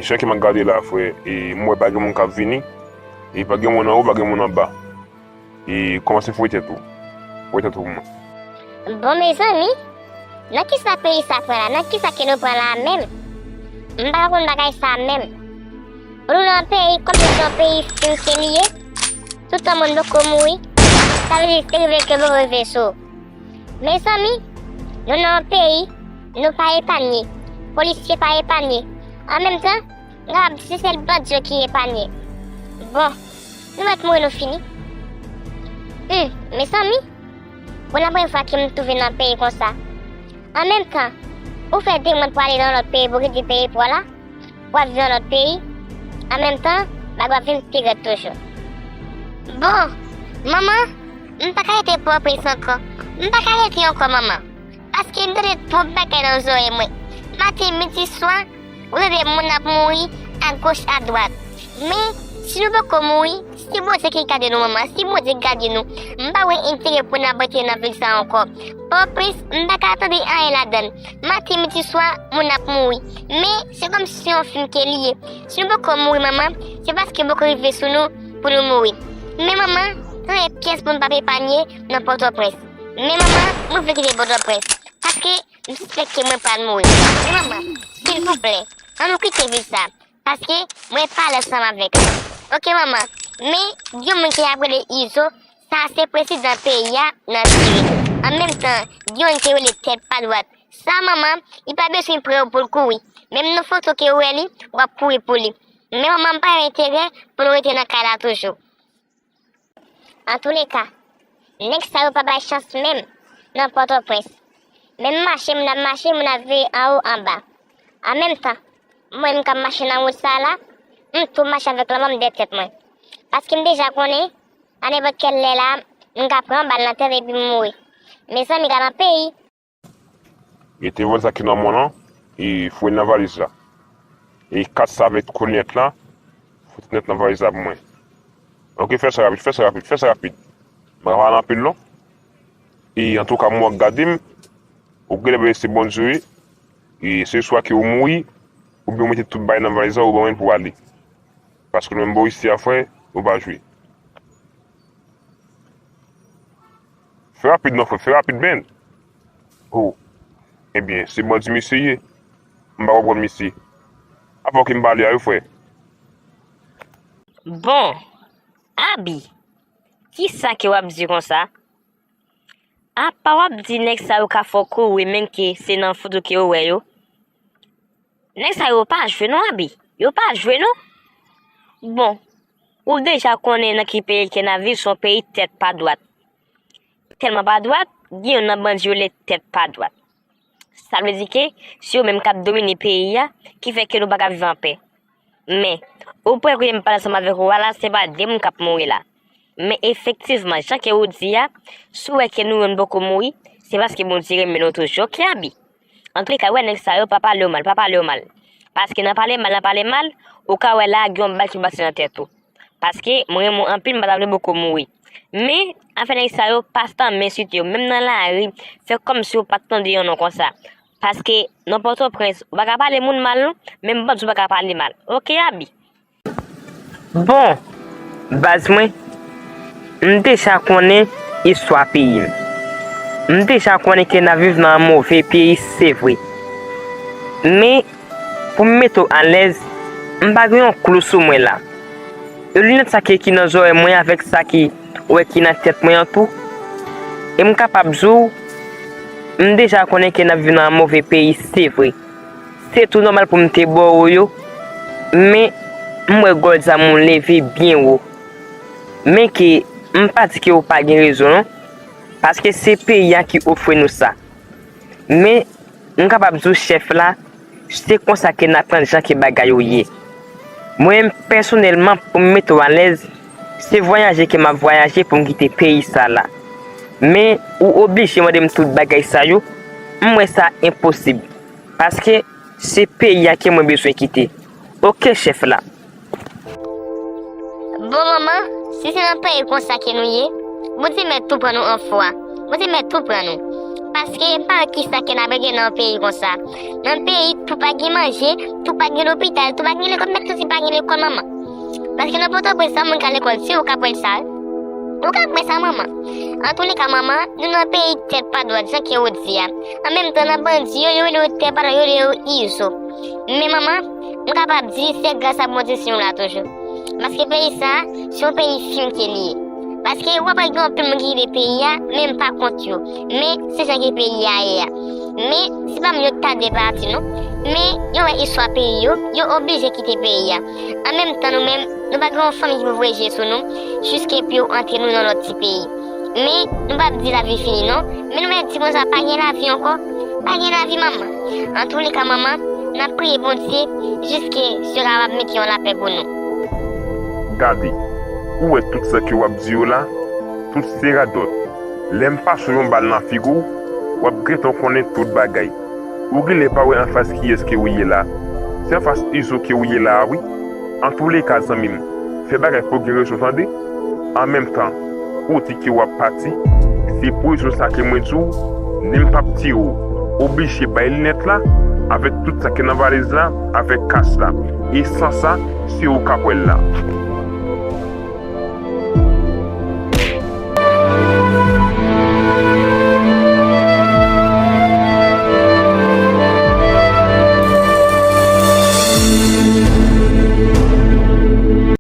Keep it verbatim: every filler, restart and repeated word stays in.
Jan ke m ap gade la, frè, e m wè pa gen moun k ap vini, e pa gen moun anwo, pa gen moun anba. E kòmanse fouye tèt ou. Fouye tèt ou pou mwen. Bon, mezanmi, nan kisa peyi sa pran la? Nan kisa ke nou pran la menm? M pa konn bagay sa menm. Pou nou nan peyi, kòm se yon peyi fim ke li ye, toutan moun poko mouri, sa vle di se rive ke poko rive sou ou. Mezanmi, nou nan yon peyi, nou pa epanye. Polisye pa epanye. An menm tan, m kapab di se sèl bandi yo ki epanye. Bon, nou mèt mouri, nou fini. Hum, mezanmi, pou la premye fwa ke m twouve nan peyi konsa. An menm tan, ou fè demwèl pou ale nan lòt peyi, pou kite peyi pa w la, w ap viv nan lòt peyi, an menm tan, bagay w ap vin pi rèd toujou. Bon, manman, m pa ka rete Pòtoprens ankò. M pa ka rete ankò, manman. Paske m tande twòp bagay nan zòrèy mwen. Maten, midi, swa, ou tande moun ap mouri agoch, adwat. Men, si nou poko mouri, se Bondye ki gade nou, manman. Si Bondye gade nou, m pa wè enterè pou n ap rete nan vil sa ankò. Pòtoprens, m pa ka tande anyen ladan l. Maten, midi, swa, moun ap mouri. Men, se kòmsi se yon fim ke li ye. Si nou poko mouri, manman, se paske poko rive sou nou pou nou mouri. Men, manman, tande pyès moun p ap epanye nan Pòtoprens. Men, manman, mwen vle kite Pòtoprens. Paske, m sispèk ke mwen pral mouri. Men, manman, silvouplè, ann nou kite vil sa. Paske mwen pale ansanm avèk li. Oke, manman. Men, gen yon moun ki ap rele Izo, sa se prezidan peyi a nan Siri. An menm tan, gen yon ki rele Tèt Pa Dwat. Sa, manman, li pa bezwen pre w pou l kouri. Menm nan foto ke w wè li, w ap kouri pou li. Men, manman, m pa wè enterè pou nou rete nan kay la toujou. Antouleka, nèg sa yo pa bay chans menm nan Pòtoprens. Menm mache moun ap mache, moun ap veye anwo anba. An menm tan, mwen menm k ap mache nan wout sa a la, m tou mache avèk lanmò m dèyè tèt mwen. Paske m deja konnen, a nenpòt kèl lè la, m ka pran yon bal nan tèt epi m mouri. Mezanmi, gade yon peyi. Mete valiz sa ki nan men w lan, e foure l nan valiz la. E kat sa avèk konyèt la, fout konyèt nan valiz la pou mwen. Oke, fè sa rapid, fè sa rapid, fè sa rapid. M pa ka pale anpil non. E antouka, mwen w ap gade m, ou genlè panse se Bondye w ye, e se swa ke ou mouri, oubyen ou mete tout bagay nan valiz la, ou ban mwen pou w ale. Paske nou menm bò isi a, frè, nou pa jwe. Fè rapid non, frè, fè rapid, man. Oh. Ebyen, se bandi misye ye. M pa konprann misye. Apa w ki m pale a wi, frè. Bon, Abi, kisa ke w ap di konsa? Apa w ap di nèg sa yo ka fè w kouri, men ke se nan foto ke w wè yo? Nèg sa yo pa jwe non, Abi. Yo pa jwe non. Bon, ou deja konnen nan ki peyi ke n ap viv, se yon peyi tèt pa dwat. Tèlman pa dwat, gen youn nan bandi yo rele Tèt Pa Dwat. Sa vle di ke se yo menm k ap domine peyi a, ki fè ke nou pa ka viv anpè. Men, ou kwè kounye m pale ansanm avèk ou a la, se pa de moun k ap mouri la. Men efektivman, jan ke ou di a, si w wè ke nou youn poko mouri, se paske Bondye renmen nou toujou, oke, Abi? Antouleka, wè nèg sa yo, pa pale yo mal, pa pale yo mal. Paske nan pale mal, nan pale mal, ou ka wè la, gen yon bal ki pase nan tèt ou. Paske mwen renmen w anpil, m pa ta vle poko mouri. Men, afè nèg sa yo, pas tan, men site yo, menm nan lari, fè kòmsi w pa t tande yon non konsa. Paske nan Pòtoprens, ou pa ka pale moun mal non, menm bandi ou pa ka pale mal. Oke, Abi? Bon, baz mwen, m deja konnen istwa peyi m. M deja konnen ke n ap viv nan yon move peyi, se vre. Men, pou m mete w alèz, m pa gen yon klou sou mwen la. E linèt sa ki, ki nan zòrèy mwen avèk sa ki, ou wè ki nan tèt mwen an tou. E m kapab di w, m deja konnen ke n ap viv nan yon move peyi, se vre. Se tou nòmal pou m te bò ou yo, men m wè gòl zam ou leve byen wo. Men ke m pa di ke ou pa gen rezon non, paske se peyi a ki ofri nou sa. Men, m kapab di w chèf la, se konsa ke n aprann jan ke bagay yo ye. Mwen menm pèsonèlman, pou m mete w alèz, se vwayaje ke m ap vwayaje pou m kite peyi sa la. Men, ou oblije mande m tout bagay sa yo, m wè sa enposib. Paske se peyi a ke mwen bezwen kite. Oke, chèf la. Bon, manman, si se nan peyi konsa ke nou ye, Bondye mèt tou pran nou anfwa. Bondye mèt tou pran nou. Paske pa wè kisa ke n ap regle nan yon peyi konsa. Nan peyi, tou pa gen manje, tou pa gen lopital, tou pa gen lekòl, mèt sou si pa gen lekòl, manman. Paske nan Pòtoprens, sa moun ka lekòl, se ou k ap wè l sa, wi. Ou k ap wè sa, manman. Antouleka, manman, nou nan peyi tèt pa dwat, jan ke ou di a. An menm tan, nan bandi yo, yo rele yo tèt pa dwat, yo rele yo Izo. Men manman, m kapab di se gras a Bondye si nou la toujou. Paske peyi sa a, se yon peyi fim ke li ye. Paske w ap wè gen anpil moun ki kite peyi a, men m pa kont yo. Men se jan ke peyi a ye a. Men se pa moun yo ki ta dwe pati non. Men yo wè istwa peyi yo, yo oblije kite peyi a. An menm tan nou menm, nou pa gen yon fanmi ki pou voye je sou nou, jiske pou yo antre nou nan lòt ti peyi. Men nou p ap di lavi fini non. Men nou mèt di konsa pa gen lavi ankò. Pa gen lavi, manman. Antouleka, manman, n ap priye Bondye jiske Dye kapab mete yon lapè pou nou. Gade, ou wè tout sa ke w ap di yo la, tout se radòt. Lè m pase w yon bal nan figi w, w ap gentan konnen tout bagay. Ou genlè pa wè anfas kiyès ke ou ye la. Se anfas Izo ke ou ye la a wi. Antouleka, zanmi m, fè bagay pou gen rezon, tande. An menm tan, ou di ke w ap pati, se pou rezon sa ke mwen di w, ni m p ap tire w. Oblije bay linèt la, avèk tout sa ki nan valiz la, avèk kas la. E san sa, se ou k ap wè l la.